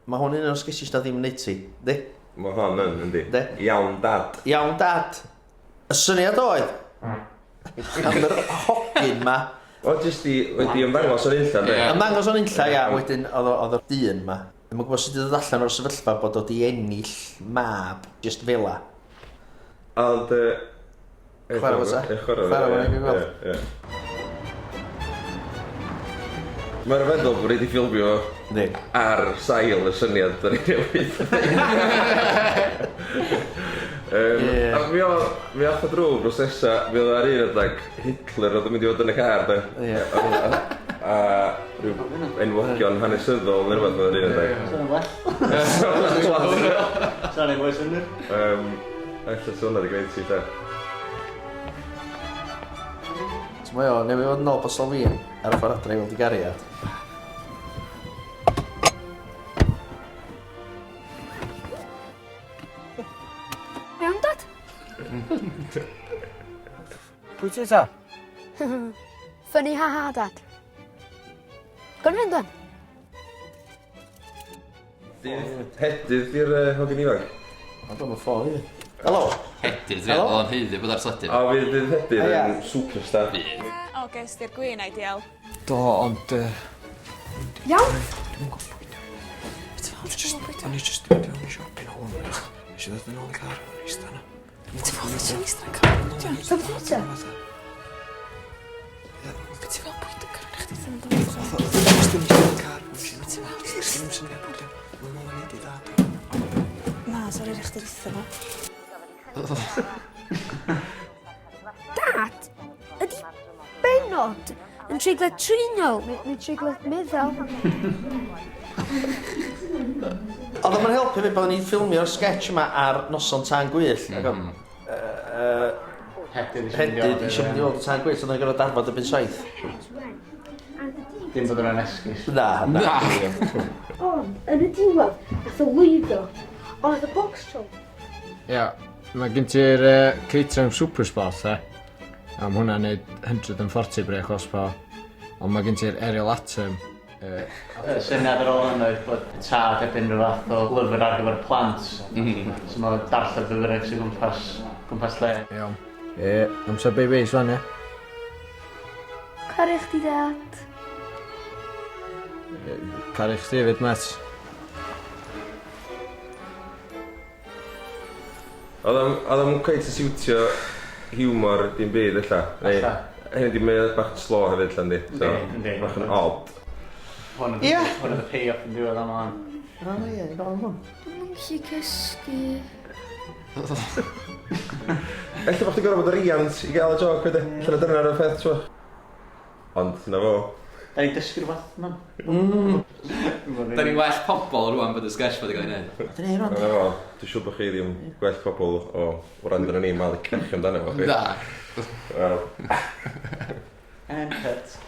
Mae hwn un o'r sgesis na ddim wneud ti, yndi? Mae hon yn, yndi. Yndi. Iawn, dad. Iawn, dad. Y syniad oedd, am yr hogyn ma. O, jyst i, wedi ymddangos o'n unlla, de? Ie. Ymddangos o'n unlla, ia. Wedyn, oedd o- oedd y dyn ma. Ddim yn gwybod sut i ddod allan o'r sefyllfa bod o di ennill mab, just fela. Ond... Yy, Chwarae fo ta. Ie, chwarae fo. Chwarae fo, ni gweld. Ie, ie. Mae'n rhyfeddol bod ni wedi ffilmio Yndi. ar sail y syniad da ni newydd Yym, Ie. a mi o- mi ath o drwy brosesa, mi oedd ar un adeg Hitler oedd yn mynd i fod yn y car de. Ie. A, a rhyw enwogion hanesyddol neu rhywbeth oedd ar un adeg. Sa'n well. Sa'n ei fwy synnwyr. Yym, ella sa hwnna 'di gneud ti ella. So mae o newydd fod yn ôl bosol fi ar y ffordd adre i weld i gariad. Iawn, Dad? Pwy ti ta? Funny ha ha, Dad. Gwrdd fynd o'n? Dydd Hedydd di'r yy hogyn ifanc. Ond o'n ffôn i. Helo. Hedydd, ie, Helo? oedd o'n haeddu bod ar teledu. O fydd Dydd Hedydd Haia. yn superstar. Fydd. O, ges di'r gwin ideal. Do, ond... Yy, Iawn? Dwi'm yn gwybod pwy dwi. Be ti fel? Ti'n gwybod pwy O'n i jyst yn mynd i siop yn hwn. Nes i ddod yn ôl i car, o'n i eistedd yna. Be ti fel? Ti'n eistedd yn car? Be ti fel? Be ti fel bwyd yn cyrraedd chdi ddim yn dod? Oedd o'n jyst yn eistedd yn car. Be ti fel? Dim syniad pwy dwi. Mae'n mor neud i dad. Na, sori, rhaid chdi ritho fo. Dad, ydy benod yn treiglad trwynol neu, neu treiglad meddal? Oedd o'n helpu fi bod ni'n ffilmio'r sketch yma ar noson tân gwyllt. Ac oedd Hedydd Hedydd eisiau mynd i weld y tân gwyllt, ond o'n gorfod darfod erbyn 7. Dim bod yna'n esgus. Na, na. Na. Ond, yn y diwedd, nath o lwyddo. Ond nath y box troll Ia, mae gen ti'r uh, Caterham Supersport, e. A ma' hwnna'n neud 140 brake horsepower. Ond mae gen ti'r Ariel Atom. Y syniad ar ôl hyn oedd bod y tad erbyn rhyw fath o lyfr ar gyfer plant. So mae'n darllen be bynnag sy'n gwmpas, gwmpas lle. Iawn. E, amser babies fan, ie? Caru chdi, Dad. Caru chdi hefyd, met. Oedd o'm oedd o'm cweit yn siwtio hiwmor dim byd ella. Neu Ella. hynny 'di mae o bach yn slow hefyd ella yndi? So Yndi, yndi. bach yn od. Hwn oedd Ie. hwn oedd y pay-off yn diwedd am hwn. Na, na, ie, ni'n gofyn hwn. Dwi'm yn gallu cysgu. Ella bo' chdi gor'o' bod yn riant i gael y jôc wedyn. Ella na dyna'r peth t'mo'? Ond 'na fo. Da ni'n dysgu rhywbeth, man. Da ni'n well pobol rwan bod y sketch ma 'di gael ei wneud. Dyn ni rwan. 'Na fo. Dwi'n siŵr bo' chi ddim gwell pobol o wrando arnon ni malu cachu amdano fo chwaith. Na. Wel. And cut.